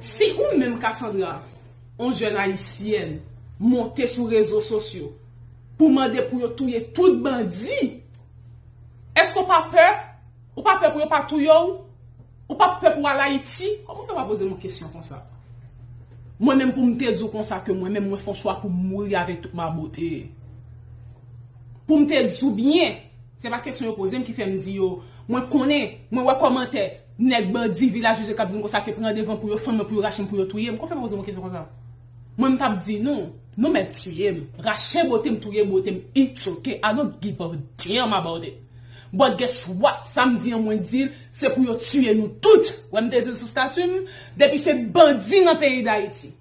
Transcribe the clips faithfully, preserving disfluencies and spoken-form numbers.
Si ou menm, Cassandra, yon jèn ayisyèn, monte sou rezo sosyo pou mande pou yo touye tout bandi, èske w pa pè? Ou pa pè pou yo pa touye w? Ou pa pè pou w al Ayiti? Kòman w fè pa poze m yon kesyon konsa? Mwen menm, pou m te di w konsa ke mwen menm mwen fè yon chwa pou m mouri avèk tout ma bote. Pou m te di w byen, se pa kesyon yo poze m ki fè m di yo. Mwen konnen, mwen wè kòmantè nèg bandi Vilaj de Dye k ap di m konsa ke pran devan pou yo fann mwen, pou yo rache m, pou yo touye m. Kòman w fè pa poze m yon kesyon konsa? Mwen, m t ap di nou, nou mèt tiye m, rache bote m, touye bote m, it's okay, I don't give a damn about it. But guess what? Sa m di an, mwen di l, se pou yo tiye nou tout. Wè, m te di l sou stati m, depi se bandi nan peyi Dayiti.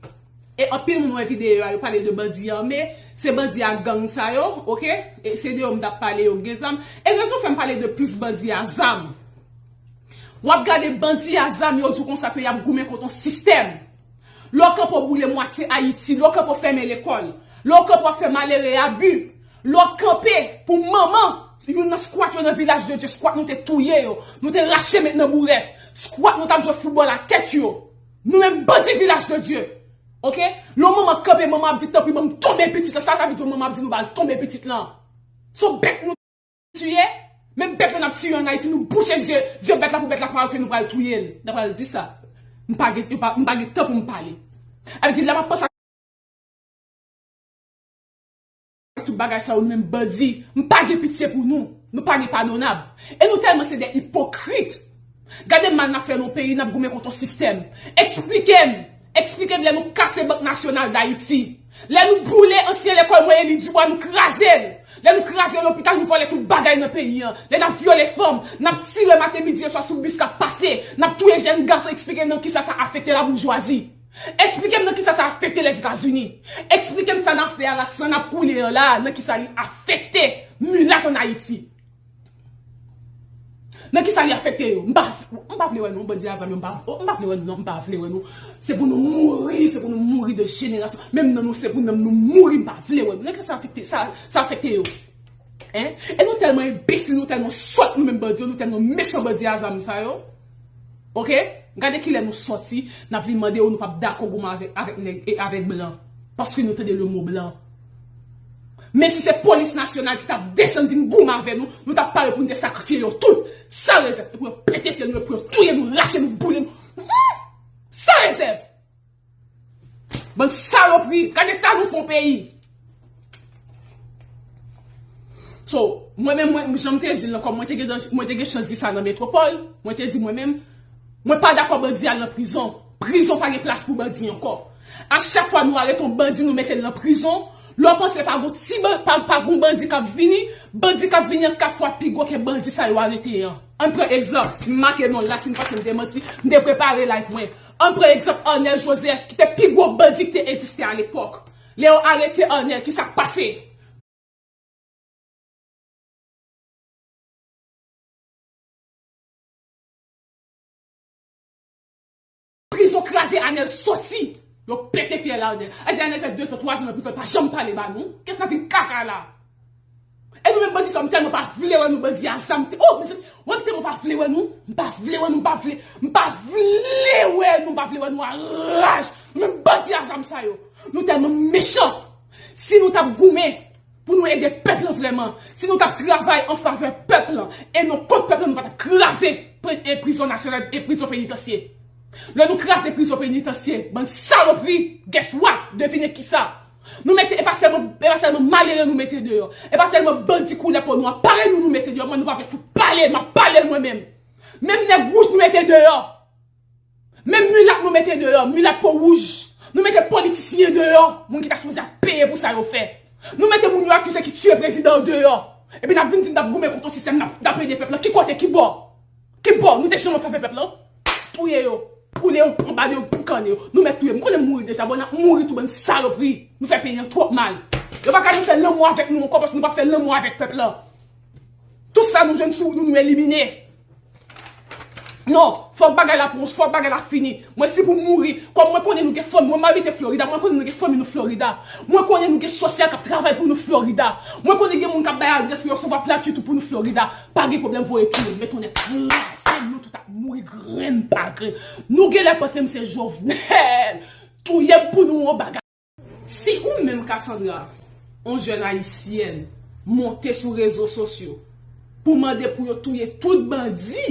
E anpil moun wè videyo a, yo pale de bandi ame, se bandi a gang sa yo, oke? E se de yo m t ap pale, yo gen zam. E rezon fè m pale de plis bandi a zam. W ap gade bandi a zam, yo di w konsa ke y ap goumen kont yon sistèm. Lè w kanpe w boule mwatye Ayiti, lè w kanpe w fèmen lekòl, lè w kanpe w ap fè malere abi, lè w kanpe pou manman youn nan skwat yo nan Vilaj de Dye, skwat nou te touye yo, nou te rache met nan bourèt, skwat nou t ap jwe foutbòl a tèt yo. Nou menm bandi Vilaj de Dye. Oke? Lè yon manman kanpe, manman ap di, "Tanpri, ban m tonbe pitit lan." Sa sa vle di, yon manman ap di nou ba l tonbe pitit lan. Se yon bèt nou tiye, menm bèt la n ap tiye an Ayiti, nou bouche zye, zye bèt la pou bèt la pa wè ke nou pral touye l. N ta pral di sa. M pa gen, yo pa, m pa gen tan pou m pale. Sa vle di, lè m ap panse tout bagay sa yo, nou menm bandi, m pa gen pitye pou nou. Nou pa gen padonab. E nou tèlman se de ipokrit. Gade mal n ap fè nan yon peyi, n ap goumen kont yon sistèm. Eksplike m, eksplike m lè nou kase Bank Nasyonal Dayiti. Lè nou boule ansyen lekòl Mwen Eli Dibwa, nou kraze l. Lè nou kraze lopital, nou vòlè tout bagay nan peyi an. Lè n ap vyole fanm, n ap tire maten, midi e swa sou bis k ap pase, n ap touye jèn gason, eksplike m nan kisa sa afekte laboujwazi. Eksplike m nan kisa sa afekte Lèzetazini. Eksplike m sa n ap fè a la, san n ap koule an la, nan kisa li afekte milat ann Ayiti. Nan kisa li afekte yo? M pa, m pa vle wè nou, bandi a zam yo, m pa, oh, m pa vle wè nou, non, m pa vle wè nou. Se pou nou mouri, se pou nou mouri de jenerasyon. Menm nan nou, se pou nanm nou mouri, m pa vle wè nou. Nan kisa sa afekte, sa, sa afekte yo? Hein? E nou tèlman enbesil, nou tèlman sòt, nou menm bandi yo, nou tèlman mechan bandi a zam sa yo. Oke? Gade kilè nou sòti, n ap vin mande yo, nou p ap dakò goumen avèk, avèk nèg e avèk blan. Paske nou tande le mo blan. Men si se polis nasyonal ki t ap desann vin goumen avè nou, nou t ap pare pou n te sakrifye yo tout, san rezèv, e pou yo pete fyèl nou, e pou yo touye nou, rache nou, boule nou. Hmm! San rezèv! Bann salopri, gade sa nou fè yon peyi. So, mwen menm, mwen, jan m te di l ankò, mwen te gen, mwen te gen chans di sa nan Metwopòl, mwen te di mwen menm, mwen pa dakò bandi al nan prizon. Prizon pa gen plas pou bandi ankò. A chak fwa nou arete yon bandi, nou mete l nan prizon, lè w panse pa gon ti ban-, pa, pa gon bandi k ap vini, bandi k ap vini an kat fwa pi gwo ke bandi sa yo arete an. Ann pran egzanp, m make non l la, si m panse m te manti, m te prepare live mwen. Ann pran egzanp Arnel Joseph, ki te pi gwo bandi ki te egziste alepòk. Lè yo arete Arnel, ki sa k pase? Prizon kraze, Arnel soti. Yo pete fyèl Arnel. Epi Arnel fè dezan, twazan nan prizon, li pa janm pale ba nou. Kès nan vin kaka la? E nou menm bandi sa, m tèlman pa vle wè nou bandi a zam. Oh, mezanmi, wè m tèlman pa vle wè nou. M pa vle wè nou, m pa vle. M pa vle wè nou, m pa vle wè nou a raj. Nou menm bandi a zam sa yo. Nou tèlman mechan. Si nou t ap goumen pou nou ede pèp lan vrèman, si nou t ap travay an favè pèp lan e non kont pèp lan, nou pa t ap kraze pri-, e prizon nasyonal e prizon penitansye. Lè nou kraze prizon penitansye, bann salopri, guess what? Devine kisa? Nou mete, e pa sèlman, e pa sèlman malere nou mete deyò. E pa sèlman bandi koulè po nwa parèy nou nou mete deyò. Mwen, nou pa vle fout pale, m ap pale l mwen menm. Menm nèg wouj nou mete deyò. Menm milat nou mete deyò, milat po wouj. Nou mete politisyen deyò, moun ki ta sipoze ap peye pou sa yo fè. Nou mete moun yo akize ki tiye prezidan yo deyò. Epi n ap vin di n ap goumen kont yon sistèm, n ap, n ap ede pèp lan. Ki kote, ki bò? Ki bò? Nou te janm an favè pèp lan? Touye yo, boule yo, anbade yo, boukannen yo. Nou mèt touye. M konnen m mouri deja, bon, n ap mouri tou, bann salopri. Nou fè peyi an twòp mal. Yo pa ka vin fè lanmou avèk nou ankò, paske nou p ap fè lanmou avèk pèp lan. Tout sa nou jwenn sou nou, nou elimine. Non, fòk bagay la pran, fòk bagay la fini. Mwen, si pou m mouri, kòm mwen konnen nou gen fanmi, mwen, m abite Florida, mwen konnen nou gen fanmi nou Florida. Mwen konnen nou gen sosyal k ap travay pou nou Florida. Mwen konnen gen moun k ap bay adrès pou yo resevwa plat YouTube pou nou Florida. Pa gen pwoblèm, voye touye, mete yon nèg kraze Nou tout ap mouri grenn pa grenn. Nou genlè panse m se Jovenel. Touye m pou nou yon bagay. Si ou menm Cassandra, yon jèn ayisyèn, monte sou rezo sosyo pou mande pou yo touye tout bandi,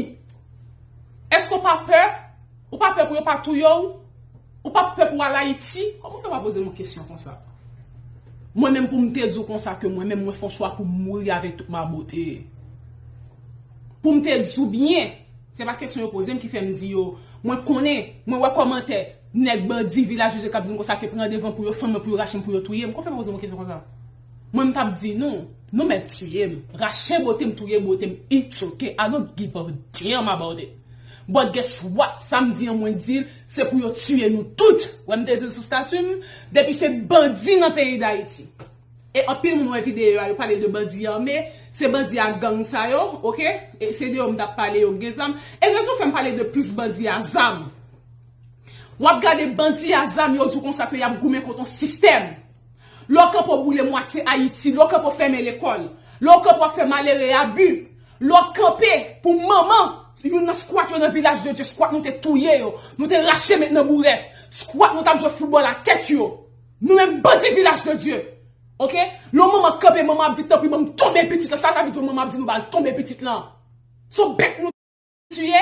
èske w pa pè? Ou pa pè pou yo pa touye w? Ou pa pè pou w al Ayiti? Kòman w fè pa poze m yon kesyon konsa? Mwen menm pou m te di w konsa ke mwen menm mwen fè yon chwa pou m mouri avèk tout mabote. Pou m te di w byen, se pa kesyon yo poze m ki fè m di yo. Mwen konnen, mwen wè kòmantè nèg bandi Vilaj de Dye k ap di m konsa ke pran devan pou yo fann mwen, pou yo rache m, pou yo touye m. Kòman w fè pa poze m yon kesyon konsa? Mwen m t ap di nou, nou mèt touye m, rache bote m, touye bote m, it's okay, I don't give a damn about it. But guess what? Sa m di an mwen di l, se pou yo tiye nou tout. Wè m te di l sou stati m, depi se bandi nan peyi Dayiti. E anpil moun wè videyo a, yo pale de bandi ame, se bandi a gang sa yo, oke? E se de yo m t ap pale, yo gen zam. E rezon fè m pale de plis bandi a zam. W ap gade bandi a zam, yo di w konsa ke y ap goumen kont yon sistèm. Lè w kanpe w boule mwatye Ayiti, lè w kanpe w fèmen lekòl, lè w kanpe w ap fè malere abi, lè w kanpe pou manman youn nan skwat yo nan Vilaj de Dye, skwat nou te touye yo, nou te rache met nan bourèt, skwat nou t ap jwe foutbòl a tèt yo. Nou menm bandi Vilaj de Dye. Oke? Lè yon manman kanpe, manman ap di, "Tanpri, ban m tonbe pitit lan." Sa sa vle di, yon manman ap di, "Nou ba l tonbe pitit lan." Se yon bèt nou tiye,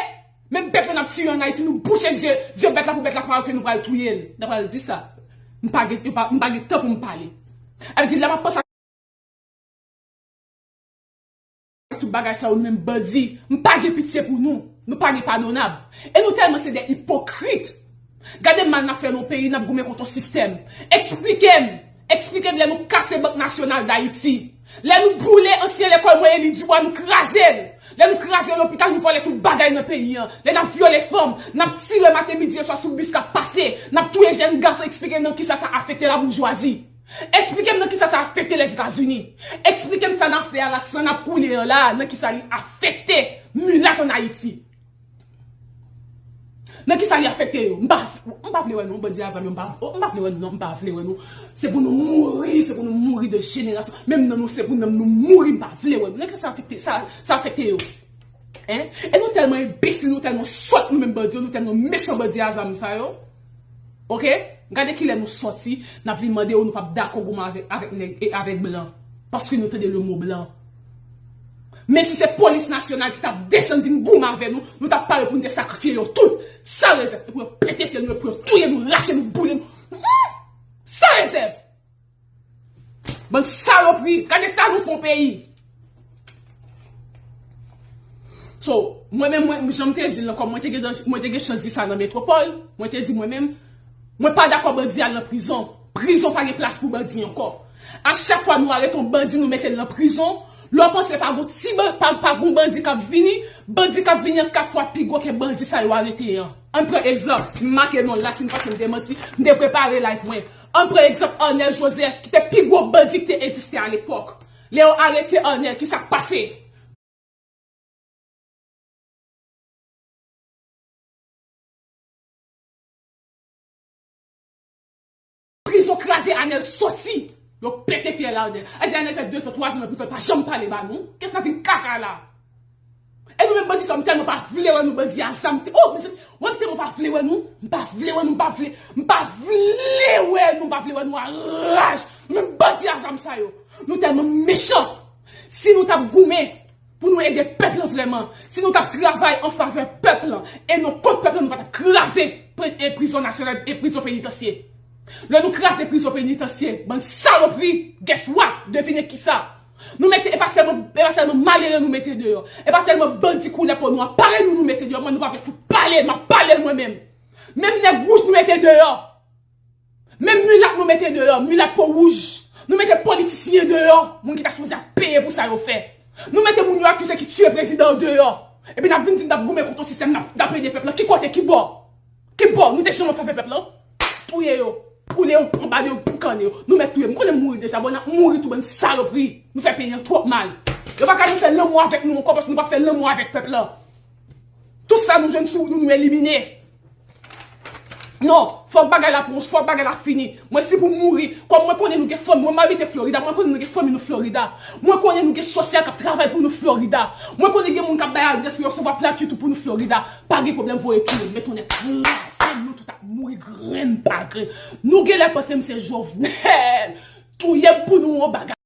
menm bèt lan n ap tiye an Ayiti, nou bouche zye, zye bèt la pou bèt la pa wè ke nou pral touye l. N ta pral di sa. M pa gen, yo pa, m pa gen tan pou m pale. Sa vle di, lè m ap panse ak tout bagay sa yo, nou menm bandi, m pa gen pitye pou nou. Nou pa gen padonab. E nou tèlman se de ipokrit. Gade mal n ap fè nan yon peyi, n ap goumen kont yon sistèm. Eksplike m, eksplike m lè nou kase Bank Nasyonal Dayiti. Lè nou boule ansyen lekòl Moïse Louis Dubois, nou kraze l. Lè nou kraze lopital, nou vòlè tout bagay nan peyi an. Lè n ap vyole fanm, n ap tire maten, midi e swa sou bis k ap pase, n ap touye jèn gason, eksplike m nan kisa sa afekte laboujwazi. Eksplike m nan kisa sa afekte Lèzetazini. Eksplike m sa n ap fè a la, san n ap koule an la, nan kisa li afekte milat ann Ayiti. Nan kisa li afekte yo? M pa, m pa vle wè nou, bandi a zam yo, m pa, m pa vle wè nou, non, m pa vle wè nou. Se pou nou mouri, se pou nou mouri de jenerasyon. Menm nan nou, se pou nanm nou mouri, m pa vle wè nou. Nan kisa sa afekte, sa, sa afekte yo? Hein? E nou tèlman enbesil, nou tèlman sòt, nou menm bandi yo, nou tèlman mechan bandi a zam sa yo. Oke? Gade kilè nou sòti, n ap vin mande yo, nou p ap dakò goumen avèk, avèk nèg e avèk blan. Paske nou tande le mo blan. Men si se polis nasyonal ki t ap desann vin goumen avè nou, nou t ap pare pou nou te sakrifye yo tout, san rezèv, e pou yo pete fyèl nou, e pou yo touye nou, rache nou, boule nou. San rezèv! Bann salopri, gade sa nou fè yon peyi. So, mwen menm, mwen, jan m te di l ankò, mwen te gen, mwen te gen chans di sa nan Metwopòl, mwen te di mwen menm, mwen pa dakò bandi al nan prizon. Prizon pa gen plas pou bandi ankò. A chak fwa nou arete yon bandi, nou mete l nan prizon, lè w panse pa gon ti ban-, pa, pa gon bandi k ap vini, bandi k ap vini an kat fwa pi gwo ke bandi sa yo arete an. Ann pran egzanp, m make non l la, si m panse m te manti, m te prepare live mwen. Ann pran egzanp Arnel Joseph, ki te pi gwo bandi ki te egziste alepòk. Lè yo arete Arnel, ki sa k pase? Prizon kraze, Arnel soti. Yo pete fyèl Arnel. Arnel fè de zan, twa zan nan prizon, li pa janm pale ba nou. Kès nan vin kaka la? E nou menm bandi sa, m tèlman pa vle wè nou, bandi a zam, te, oh, mezanmi, wè m tèlman pa vle wè nou, m pa vle wè nou, m pa vle, m pa vle wè nou, m pa vle wè nou a raj. Nou menm bandi a zam sa yo, nou tèlman mechan. Si nou t ap goumen pou nou ede pèp lan vrèman, si nou t ap travay an favè pèp lan e non kont pèp lan, nou pa t ap kraze pri-, e prizon nasyonal e prizon penitansye. Lè nou kraze prizon penitansye, bann salopri, guess what? Devine kisa? Nou mete, e pa sèlman, e pa sèlman malere nou mete deyò. E pa sèlman bandi koulè po nwa parèy nou, nou mete deyò. Mwen, nou pa vle fout pale, m ap pale l mwen menm. Menm nèg wouj nou mete deyò. Menm milat nou mete deyò, milat po wouj. Nou mete politisyen deyò, moun ki ta sipoze ap peye pou sa yo fè. Nou mete moun yo akize ki tiye prezidan an deyò. Epi n ap vin di n t ap goumen kont yon sistèm, n ap, n ap ede pèp lan. Ki kote, ki bò? Ki bò? Nou te janm an favè pèp lan? Touye yo, boule yo, anba de yo, boukannen yo. Nou mèt touye. M konnen m mouri deja, bon, n ap mouri tou, bann salopri. Nou fè peyi an twòp mal. Yo pa ka vin fè lanmou avèk nou ankò, paske nou p ap fè lanmou avèk pèp lan. Tout sa nou jwenn sou nou, nou elimine. Non, fòk bagay la pran, fòk bagay la fini. Mwen si pou mouri, kòm mwen konnen nou gen fanmi, mwen m abite Florida, mwen konnen nou gen fanmi nou Florida. Mwen konnen nou gen sosyal k ap travay pou nou Florida. Mwen konnen gen moun k ap bay adrès pou yo resevwa plat YouTube pou nou Florida. Pa gen pwoblèm, voye touye m, met on nèg kraze nou tout ap mouri grenn pa grenn. Nou genlè panse m se Jovenel. Touye m pou nou yon bagay.